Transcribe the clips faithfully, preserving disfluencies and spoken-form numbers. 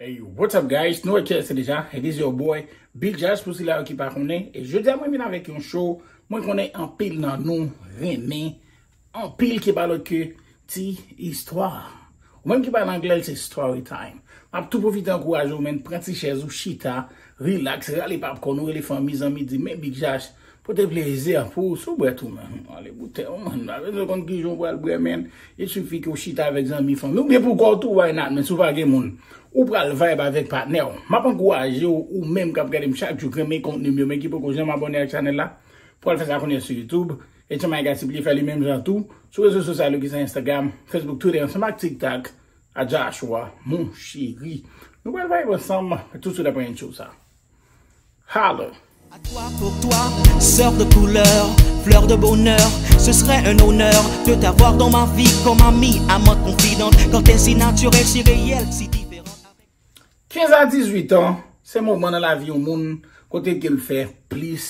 Hey, what's up, guys? Nou wè kiyès se deja. It is your boy, Big Josh, pou sila yo ki pa konnen. E jodi a, mwen vin avèk yon show. Mwen konnen anpil nan nou renmen anpil ki pa lòt ke ti istwa. Ou menm ki pale anglè, se story time. M ap tou pwofite ankouraje w, men pran ti chèz ou, chita, relax, rale popcorn ou, rele fanmi, zanmi, di, men Big Josh, pote plezi pou ou, si w bwè tou, men. Ale boutèy ou, man. Pa bezwen konn kijan w pral bwè, men. Il suffit ke w chita avèk zanmi, fanmi. Oubyen pou kò w tou, why not, men si w pa gen moun, ou pral vibe avèk patnè w. M ap ankouraje w, ou menm k ap gade m chak jou, k renmen kontni m yo, men ki poko janm abòne ak chanèl la, pou al fè sa kounye a sou YouTube. E Tchanmayga Sipliye fè li menm jan tou. Sou rezo sosyal yo ki se Instagram, Facebook, Twitter, ansanm ak TikTok, a Joshua, mon chéri. Nou pral vibe ansanm, tout swit apre intro sa. Holla! À toi, pour toi, sœur de couleur, fleur de bonheur, ce serait un honneur de t'avoir dans ma vie comme amie, amante confidente, quand t'es si naturelle, si réelle, si différente. Kenz a dizuit an, se moman nan lavi yon moun kote ke l fè plis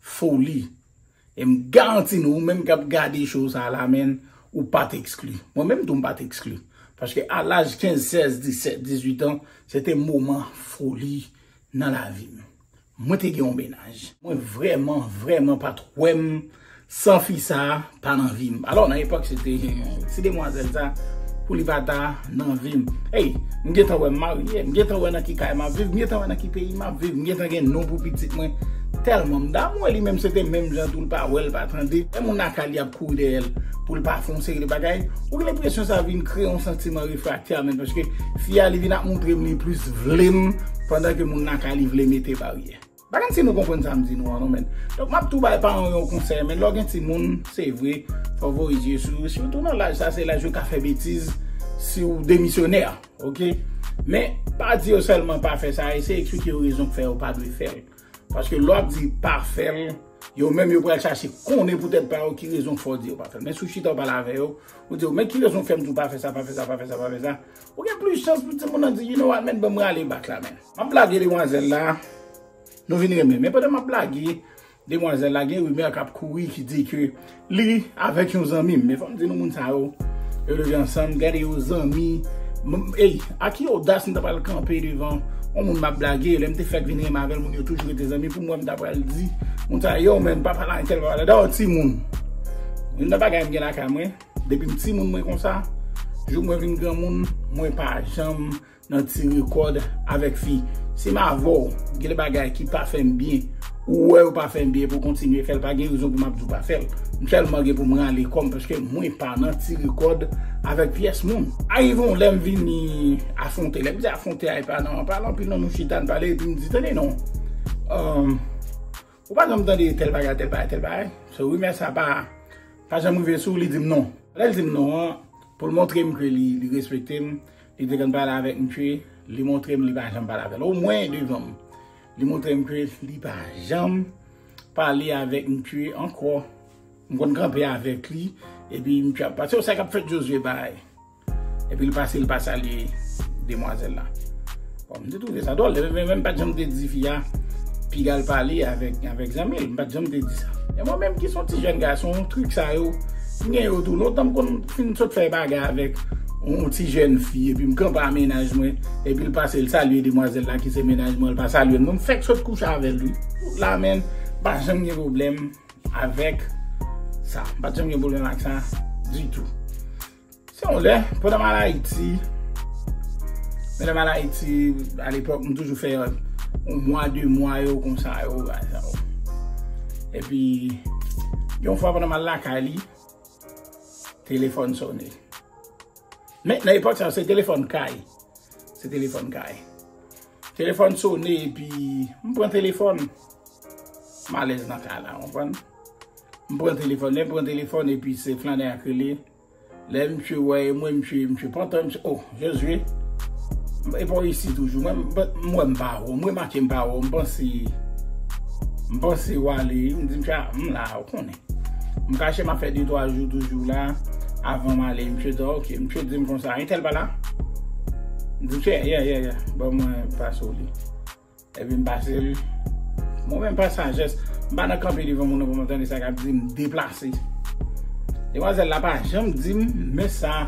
foli. E m garanti nou, ou menm k ap gade show sa a la, men, ou pa t ekskli. Mwen menm tou, m pa t ekskli. Paske a laj kenz, sèz, disèt, dizuit an, se te moman foli nan lavi m. Mwen te gen yon mennaj. Mwen vrèman, vrèman pa t wè m san fi sa a pa nan vi m. Alò, nan epòk, se te ti demwazèl sa, pou li pa ta nan vi m. Ey, m gentan wè m marye, m gentan wè nan ki kay m ap viv, m gentan wè nan ki peyi m ap viv, m gentan gen non pou pitit mwen. Tèlman m damou li, menm se te menm jan tou, l pa wè, l pa tande. E moun lakay li ap kouri dèyè l pou l pa fè yon seri de bagay. Ou gen lenpresyon sa vin kreye yon santiman refraktè, men, paske fi a, li vin ap montre m li plis vle m, pandan ke moun lakay li vle mete baryè. Pa konn si nou konprann sa m di nou an, non, men. Donk, m ap tou bay paran yo konsèy, men lè w gen timoun, se vre, fò w voye je sou yo. Sitou nan laj sa, se laj yo ka fè betiz si w demisyonè, oke? Men, pa di yo sèlman pa fè sa, eseye eksplike yo rezon k fè yo pa dwe fè l. Paske lè w ap di pa fè l, yo menm yo pral chache konnen poutèt pa yo ki rezon k fè w di yo pa fè l. Men si w chita w pale avè yo, ou di yo, men ki rezon k fè m di w pa fè sa, pa fè sa, pa fè sa, pa fè sa. Ou gen plis chans pou timoun nan di, you know what, men, ban m rale bak la, men. M ap blage demwazèl la, nou vin renmen. Men pandan m ap blage demwazèl la, gen rimè k ap kouri ki di ke li avèk yon zanmi m. Men fò m di nou, moun sa yo, yo leve ansanm, gade yo zanmi. M, ey, a ki odas m ta pral kanpe devan yon moun m ap blage, lè m te fèk vin renmen avè l, moun yo toujou rete zanmi, pou mwen m ta pral di moun sa yo, men, pa pale a entèl, pa pale a entèl. Dayè, timoun, youn nan bagay m gen lakay mwen, depi m timoun mwen konsa, jouk mwen vin granmoun, mwen pa janm nan ti rekòd avèk fi. Si m avè w, gen de bagay ki pa fè m byen, ou wè yo pa fè m byen, pou w kontinye fè l, pa gen rezon pou m ap di w pa fè l. M sèlman gen pou m rale kò m, paske mwen pa nan ti rekòd avèk pyès moun. Arive yon lè m vini afwonte. Lè m di afwonte a, e pa nan, an pale anpil non, nou chita n pale, epi m di, tande non. Ou pa janm tande tèl bagay, tèl bagay, tèl bagay. So, rimè sa pa, pa janm rive sou ou, li di m non. Lè l di m non an, pou l montre m ke li, li respekte m, li te konn pale avèk misye, li montre m li pa janm pale avè l. Omwen devan m, li montre m ke li pa janm pale avèk misye ankò. M konn kanpe avèk li, epi misye ap pase, sa k ap fèt Jozye bay. Epi l pase, l pa salye demwazèl la. Bon, m te twouve sa dwòl, men, men, men m pa t janm te di fi a piga l pale avèk, avèk zanmi l. M pa t janm te di sa. E mwen menm ki se yon ti jèn gason, trik sa yo, m gen yo tou. Lontan m konn fin sot fè bagay avèk yon ti jèn fi, epi m kanpe a mennaj mwen, epi l pase, l salye demwazèl la ki se mennaj mwen, l pa salye l. Mwen, m fèk sot kouche avè l, wi. Tout la, men, m pa janm gen pwoblèm avèk sa. M pa t janm gen pwoblèm ak sa ditou. Se yon lè, pandan m al Ayiti, men lè m al Ayiti, alepòk, m toujou fè yon mwa, de mwa yo, konsa yo, bagay sa yo. Epi, yon fwa pandan m al lakay li, telefòn sone. Men, nan epòk sa yo, se telefòn kay. Se telefòn kay. Telefòn sone, epi m pran telefòn. M alèz nan kay la, w konprann? M pran telefòn, lè m pran telefòn, epi se flannè a k rele. Lè misye wè e mwen, misye, misye pantan, misye, oh, Jozye. E pa w isi toujou. Mwen, m, m wè m pa wè w, m remake m pa wè w, m panse, m panse w ale, m di misye, a, m la, ou konnen. M kache, m ap fè de twa jou toujou la, avan m ale, misye di, ok, misye di m konsa, entèl pa la? M di, misye, yeah, yeah, yeah, ban mwen pase w li. Epi m pase l. Mwen menm pa sajès, m pa nan kanpe devan moun nan pou m tande sa k ap di m, deplase. Demwazèl la pa janm di m, men sa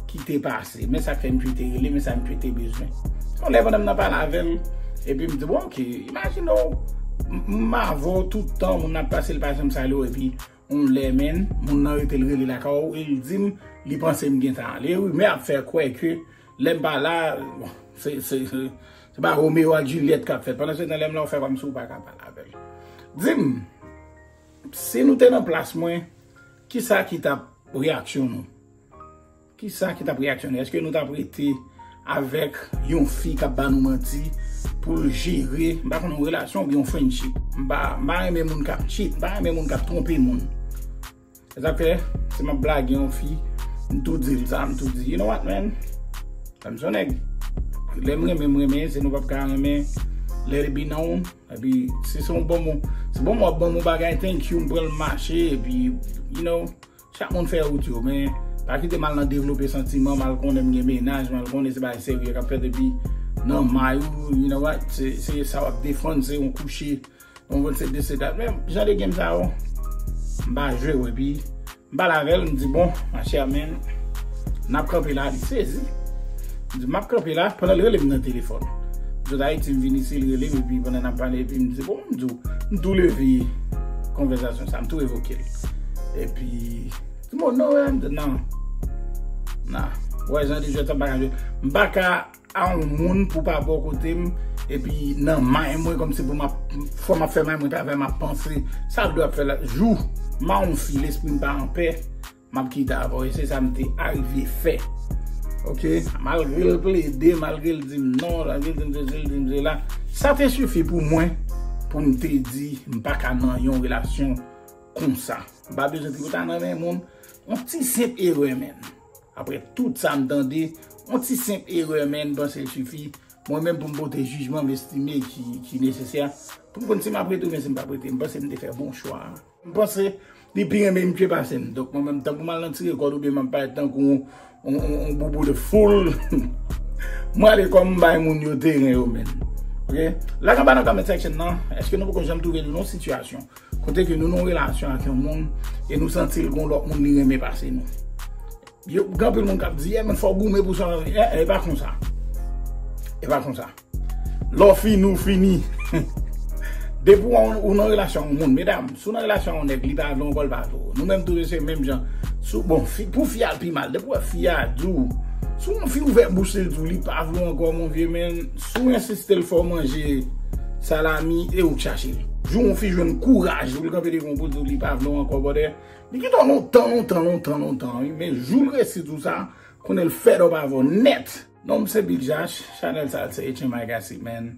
ki te pase, men sa k fè misye te rele, men sa misye te bezwen. Yon lè pandan m nan pale avè l, epi m di, bon, ok, imajine w, m, m avè w tout tan, moun ap pase, l pa janm salye w, epi yon lè, menn, moun nan rete, l rele lakay w, e l di m, li panse m gentan ale. Rimè ap fè kwè ke lè m pa la, bon, se, se, se, se pa Romeo ak Juliet k ap fèt. Pandan se tan, lè m la, w fè kòmsi w pa ka pale avè l. Di m, si nou te nan plas mwen, kisa ki t ap reyaksyon nou? Kisa ki t ap reyaksyone? Èske nou t ap rete avèk yon fi k ap ba nou manti pou l jere, m pa konn, yon relasyon oubyen yon friendship? M pa, m pa renmen moun k ap cheat, m pa renmen moun k ap twonpe moun. Se sa k fè, si m ap blage yon fi, m tou di l sa, m tou di, you know what, man? Sa m se yon nèg. Lè m renmen, m renmen, si nou p ap ka renmen, let it be known. Epi, si se yon bon moun, si bon moun ap ban m yon bagay, thank you, m pran l mache, epi, you know, chak moun fè wout yo, men pa kite m al nan devlope santiman, m al konnen m gen mennaj, m al konnen se bagay serye k ap fèt, epi nan may ou, you know what, se, se sa w ap defann, se yon kouche, yon vennsenk de sedat. Men, jan de game sa yo, m pa jwe, wi, epi m pale avè l, m di, bon, ma chère, men, n ap kanpe la, li sezi. M di, m ap kanpe la, pandan l rele m nan telefòn. M sot Ayiti, m vin isi, l rele m, epi pandan n ap pale, epi m di, bon, m di w, m tou leve konvèsasyon sa, m tou revoke l. Epi, di m, non, wè, m di, non. Non. Wè, jan de jwèt sa, m pa ka jwe. M pa ka a yon moun pou pa bò kote m, epi nan may mwen, kòmsi pou m ap, fò m ap fè may mwen travay, m ap panse sa l dwe ap fè la. Jou m a yon fi, lespri m pa anpè, m ap kite avè w, e se sa m te arive fè. Oke? Malgre l plede, malgre l di m non, malgre l di m sesi, l di m sela, sa te sifi pou mwen, pou m te di m pa ka nan yon relasyon konsa. M pa bezwen tripotay nan men moun. Yon ti senp erè, menn. Apre tout sa m tande, yon ti senp erè, menn, panse l sifi. Mwen menm, pou m pote jijman m estime ki, ki nesesè, pou m konn si m ap rete oubyen si m p ap rete. M panse m te fè bon chwa a. M panse li pi renmen misye pase m. Donk, mwen menm, tankou m al nan tire kòd oubyen m ap parèt tankou yon, yon, yon, yon boubou de foul, m rale kò m, m bay moun yo teren yo, menn. Oke? Lage anba nan comment section nan, èske nou poko janm twouve nou nan yon sitiyasyon kote ke nou nan yon relasyon ak yon moun e nou santi l gon lòt moun li renmen pase nou? Yo, gen anpil moun k ap di, yeah, men fò w goumen pou sa. E, e pa konsa. E pa konsa. Lè w fini, w fini. Depi w, ou nan relasyon ak yon moun, medam, si w nan relasyon ak yon nèg, li pa vle w ankò, li pa vle w. Nou menm tou se menm jan. Si w, bon, fi, pou fi a l pi mal. Depi w wè fi a di w, si yon fi ouvè bouch li di w li pa vle w ankò, mon vye, men, si w ensiste l fè w manje salami, e ou k chache l. Jou yon fi jwenn kouraj pou l kanpe devan w pou l di w li pa vle w ankò, brother, li kite w lontan, lontan, lontan, lontan, wi. Men jou l resi di w sa, konnen l fed up avè w nèt. Non m se Big Jash, chanèl sa se H M I Gossip, man.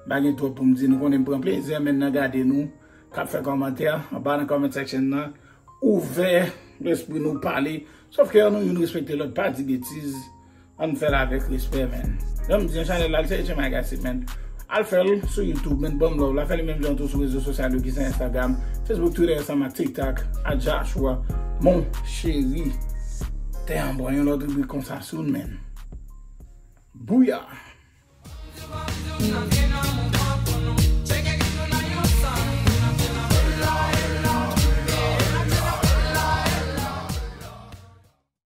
M pa gen twòp pou m di, nou konnen m pran plezi, men, nan gade nou, k ap fè kòmantè anba nan comment section nan. Ouvè lespri nou, pale. Sòf ke ann nou youn respekte lòt, pa di betiz. Ann fè l avèk respè, man. Jan m di, chanèl la, se H M I Gossip, man. Al fè l sou YouTube, man, ban m love la. Fè li menm jan tou sou rezo sosyal yo, ki se Instagram, Facebook, Twitter, ansanm ak TikTok, at Joshua Mon Chéri. Tè an bò, yon lòt ribrik konsa soon, man. Bouya!